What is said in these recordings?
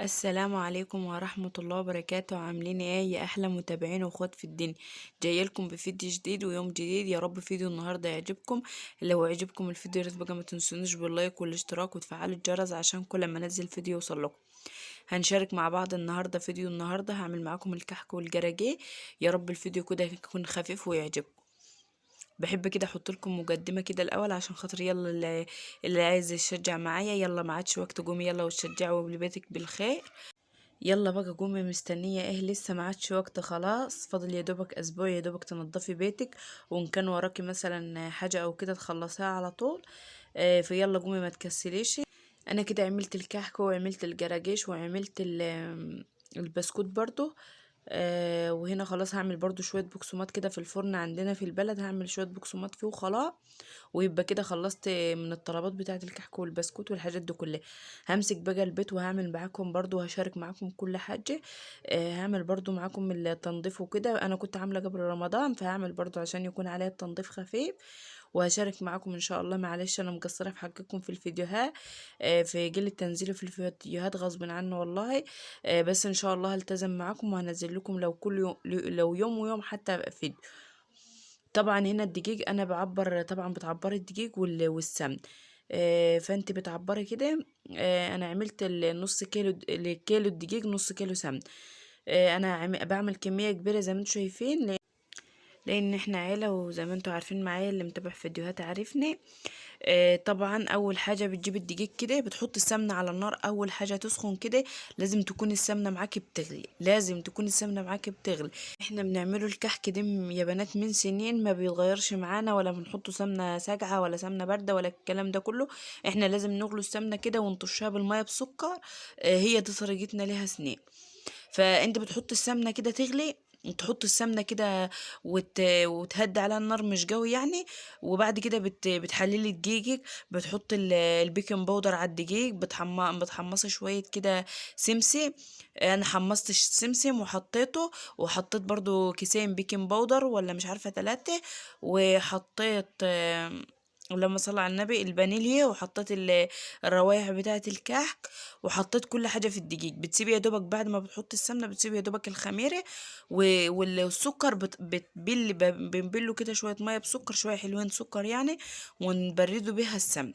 السلام عليكم ورحمة الله وبركاته. عاملين ايه يا احلى متابعين واخوات في الدنيا؟ جايلكم بفيديو جديد ويوم جديد. يا رب فيديو النهارده يعجبكم. لو عجبكم الفيديو يا ريت بقى ما تنسونيش بال like والاشتراك وتفعلوا الجرس عشان كل ما انزل فيديو يوصل لكم. هنشارك مع بعض النهارده فيديو النهارده هعمل معاكم الكحك والجراجيه. يا رب الفيديو كده يكون خفيف ويعجبكم. بحب كده احط لكم مقدمه كده الاول عشان خاطر يلا اللي عايز يشجع معايا، يلا ما عادش وقت، قومي يلا وتشجعوا لبيتك بالخير. يلا بقى قومي، مستنيه ايه؟ لسه ما عادش وقت، خلاص فاضل يا دوبك اسبوع، يا دوبك تنضفي بيتك، وان كان وراكي مثلا حاجة او كده تخلصيها على طول. فيلا قومي ما تكسليش. انا كده عملت الكحك وعملت الجراجيش وعملت البسكوت برضو. وهنا خلاص هعمل برضو شوية بقسماط كده في الفرن عندنا في البلد، هعمل شوية بقسماط فيه وخلاص، ويبقى كده خلصت من الطلبات بتاعة الكحك والبسكوت والحاجات دي كلها. همسك بقى البيت وهعمل معاكم برضو، وهشارك معاكم كل حاجة. هعمل برضو معاكم التنظيف وكده، انا كنت عاملة قبل رمضان فهعمل برضو عشان يكون عليها التنظيف خفيف، وهشارك معاكم ان شاء الله. معلش انا مقصرة في حقكم في الفيديوهات، في قلة تنزيله في الفيديوهات غصب عنه والله، بس ان شاء الله هلتزم معاكم وهنزل لكم لو كل يوم، لو يوم ويوم حتى فيديو. طبعا هنا الدقيق انا بعبر، طبعا بتعبري الدقيق والسمن، فانت بتعبري كده. انا عملت النص كيلو، الكيلو الدقيق نص كيلو سمن. انا بعمل كمية كبيرة زي ما انتم شايفين، لان احنا عيله وزي ما انتم عارفين معايا اللي متابع فيديوهات عارفني. طبعا اول حاجة بتجيب الدقيق كده، بتحط السمنة على النار، اول حاجة تسخن كده، لازم تكون السمنة معاكي بتغلي، لازم تكون السمنة معاكي بتغلي. احنا بنعمله الكحك ده يا بنات من سنين، ما بيتغيرش معانا، ولا بنحطه سمنه ساقعه ولا سمنه باردة ولا الكلام ده كله. احنا لازم نغلو السمنة كده ونطشها بالمية بسكر، هي دي طريقتنا ليها سنين. فانت بتحط السمنة كده تغلي، تحط السمنة كده وتهدي عليها النار مش قوي يعني، وبعد كده بتحللي دقيقك، بتحط ال baking powder على الدقيق، بتحمصي شوية كده سمسم. انا حمصت السمسم وحطيته، وحطيت برضو كيسين baking powder ولا مش عارفه 3، وحطيت اللهم صل على النبي الفانيليا، وحطيت الروايح بتاعه الكحك، وحطيت كل حاجة في الدقيق. بتسيبي يا دوبك بعد ما بتحطي السمنة بتسيبي يا دوبك الخميره والسكر، بتبل بنبله كده شوية مية بسكر، شوية حلوين سكر يعني، ونبرده بيها السمن.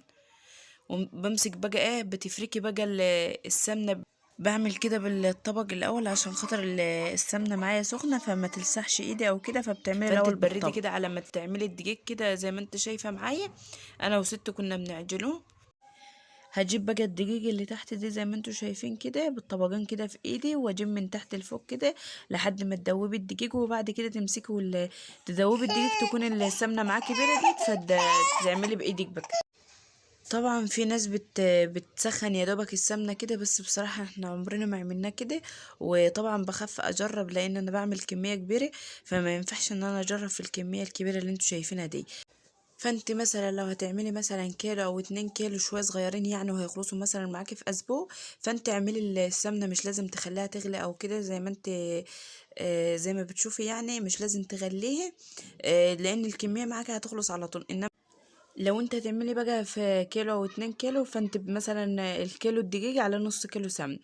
وبمسك بقى ايه، بتفركي بقى السمنة، بعمل كده بالطبق الاول عشان خاطر السمنة معايا سخنة فما تلسحش ايدي او كده، فبتعملي فانت الاول تبردي بالطبق كده على ما تعملي الدقيق كده زي ما انت شايفه معايا. انا وست كنا بنعجنه. هجيب بقى الدقيق اللي تحت دي زي ما انتوا شايفين كده بالطبقين كده في ايدي، واجيب من تحت لفوق كده لحد ما تدوبي الدقيق، وبعد كده تمسكي تدوبي الدقيق، تكون السمنة معاكي بردت، فتعملي بايدك بقى. طبعا في ناس بتسخن يا دوبك السمنة كده، بس بصراحة احنا عمرنا ما عملناه كده، وطبعا بخاف اجرب لان انا بعمل كمية كبيرة، فما ينفعش ان انا اجرب في الكمية الكبيرة اللي انتوا شايفينها دي. فانت مثلا لو هتعملي مثلا كيلو او 2 كيلو شوية صغيرين يعني، وهيخلصوا مثلا معاكي في اسبوع، فانت اعملي السمنة مش لازم تخليها تغلي او كده زي ما انت، زي ما بتشوفي يعني، مش لازم تغليها، لان الكمية معاكي هتخلص على طول. انما لو انت هتعملي بقى في كيلو او 2 كيلو، فانت مثلا الكيلو الدقيق على نص كيلو سمن،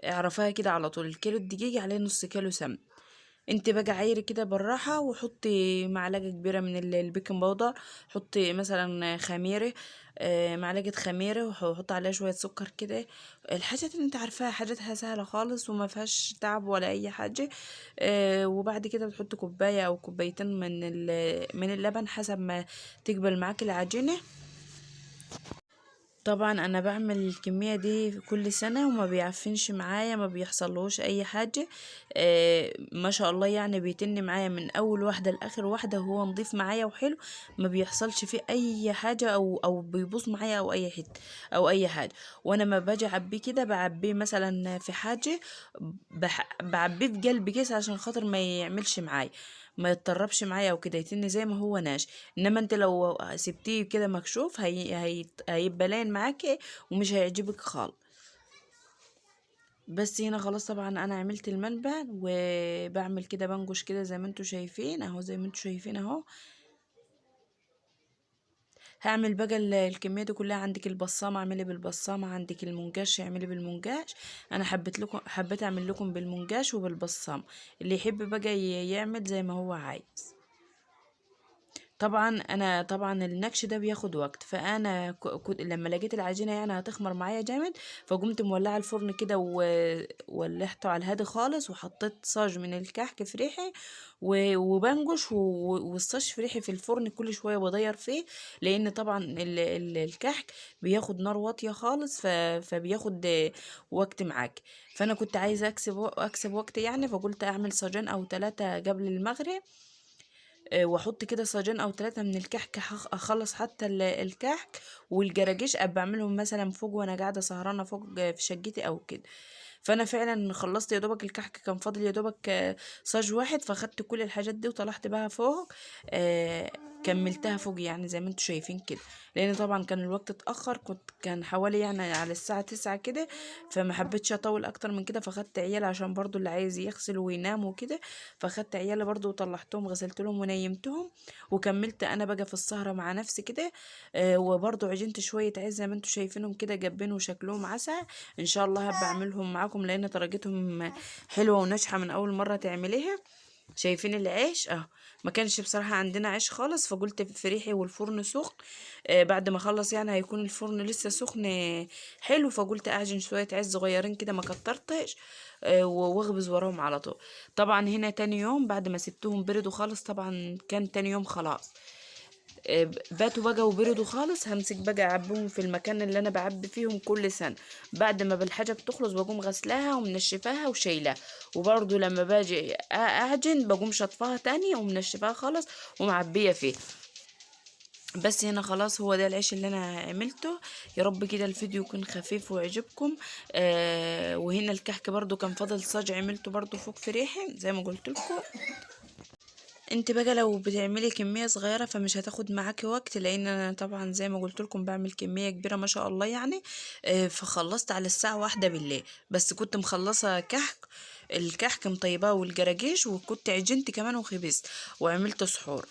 اعرفيها كده على طول، الكيلو الدقيق عليه نص كيلو سمن. انت بقى عايري كده بالراحة، وحطي معلقه كبيرة من ال baking powder، حطي مثلا خميره، معلقه خميره، وحطي عليها شوية سكر كده. الحاجات اللي انت عارفاها حاجاتها سهلة خالص وما فيهاش تعب ولا اي حاجة. وبعد كده بتحطي كوباية او كوبايتين من اللبن حسب ما تقبل معاك العجينة. طبعا انا بعمل الكمية دي كل سنة وما بيعفنش معايا، ما بيحصلهوش اي حاجة، ما شاء الله يعني، بيتن معايا من اول واحدة لاخر واحدة، وهو نضيف معايا وحلو، ما بيحصلش فيه اي حاجة او بيبوظ معايا او اي حتة او اي حاجة. وانا ما باجي اعبيه كده، بعبيه مثلا في حاجة، بعبيه في قلب كيس عشان خاطر ما يعملش معايا، ما يتطربش معايا او كده، يتن زي ما هو ناش. انما انت لو سبتيه كده مكشوف هيبقى لاين معاكي ومش هيعجبك خالص. بس هنا خلاص طبعا انا عملت المنبع، وبعمل كده بنجش كده زي ما انتوا شايفين اهو، زي ما انتوا شايفين اهو. هعمل بقى الكمية دي كلها. عندك البصامه اعملي بالبصامه، عندك المنجاش اعملي بالمنجاش. انا حبيت اعمل لكم بالمنجاش وبالبصامه، اللي يحب بقى يعمل زي ما هو عايز. طبعا انا طبعا النكش ده بياخد وقت، فانا كنت لما لقيت العجينة يعني هتخمر معايا جامد، فقمت مولعه الفرن كده وولعته على الهادي خالص، وحطيت صاج من الكحك في ريحي وبنجش والصاج في ريحي في الفرن كل شوية بضير فيه، لان طبعا الكحك بياخد نار واطية خالص، فبياخد وقت معاك. فانا كنت عايزه اكسب وقت يعني، فقلت اعمل صاجين او 3 قبل المغرب، واحط كده صاجين او 3 من الكحك، اخلص حتى الكحك والجراجيش ابقى اعملهم مثلا فوق وانا قاعدة سهرانة فوق في شقتي او كده. فانا فعلا خلصت يا دوبك الكحك، كان فاضل يا دوبك صاج واحد، فاخدت كل الحاجات دي وطلعت بها فوق، كملتها فوق يعني زي ما انتم شايفين كده، لان طبعا كان الوقت اتاخر، كان حوالي يعني على الساعة 9 كده، فما حبيتش اطول اكتر من كده، فاخدت عيال عشان برضو اللي عايز يغسل وينام وكده، فاخدت عيالي برضو وطلعتهم غسلت لهم ونيمتهم، وكملت انا بقى في السهرة مع نفسي كده. وبرضو عجنت شوية عيش زي ما انتم شايفينهم كده، جبين وشكلهم عسل، ان شاء الله هبقى اعملهم معاكم لان طريقتهم حلوة وناجحة من اول مرة تعمليها. شايفين العيش اهو، ما كانش بصراحة عندنا عيش خالص، فقلت في ريحي والفرن سخن، بعد ما اخلص يعني هيكون الفرن لسه سخن حلو، فقلت اعجن شوية عيش صغيرين كده ما كترتش، واخبز وراهم على طول. طبعا هنا تاني يوم بعد ما سبتهم بردوا خالص، طبعا كان تاني يوم خلاص، باتوا بقى وبردوا خالص، همسك بقى اعبيهم في المكان اللي انا بعبي فيهم كل سنة، بعد ما بالحاجة بتخلص بقوم غسلاها ومنشفاها وشايلاها، وبرضو لما باجي اعجن بقوم شطفاها تاني ومنشفاها خالص ومعبيه فيه. بس هنا خلاص هو ده العيش اللي انا عملته. يا رب كده الفيديو يكون خفيف وعجبكم. وهنا الكحك برضو كان فاضل صاج عملته برضو فوق في ريحي زي ما قلت لكم. انت بقى لو بتعملي كمية صغيرة فمش هتاخد معاكي وقت، لان انا طبعا زي ما قلت لكم بعمل كمية كبيرة ما شاء الله يعني. فخلصت على الساعة 1 بالليل، بس كنت مخلصة كحك، الكحك مطيباه والجراجيش، وكنت عجنت كمان وخبزت وعملت سحور،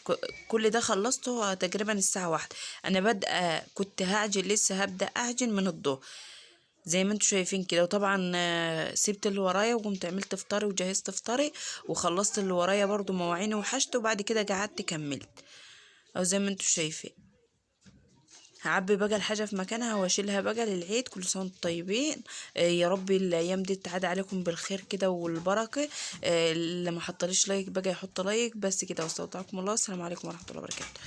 كل ده خلصته تقريبا الساعة 1. انا بادئه كنت هعجن لسه، هبدأ اعجن من الظهر زي ما انتم شايفين كده. وطبعا سبت اللي ورايا وقمت عملت فطاري وجهزت فطاري وخلصت اللي ورايا برضو مواعيني وحشت، وبعد كده قعدت كملت او زي ما انتم شايفين. هعبي بقى الحاجة في مكانها واشيلها بقى للعيد. كل سنة وانتم طيبين، يا رب الايام دي تعاد عليكم بالخير كده والبركة. اللي ما حطليش like بقى يحط like. بس كده، واستودعكم الله، السلام عليكم ورحمة الله وبركاته.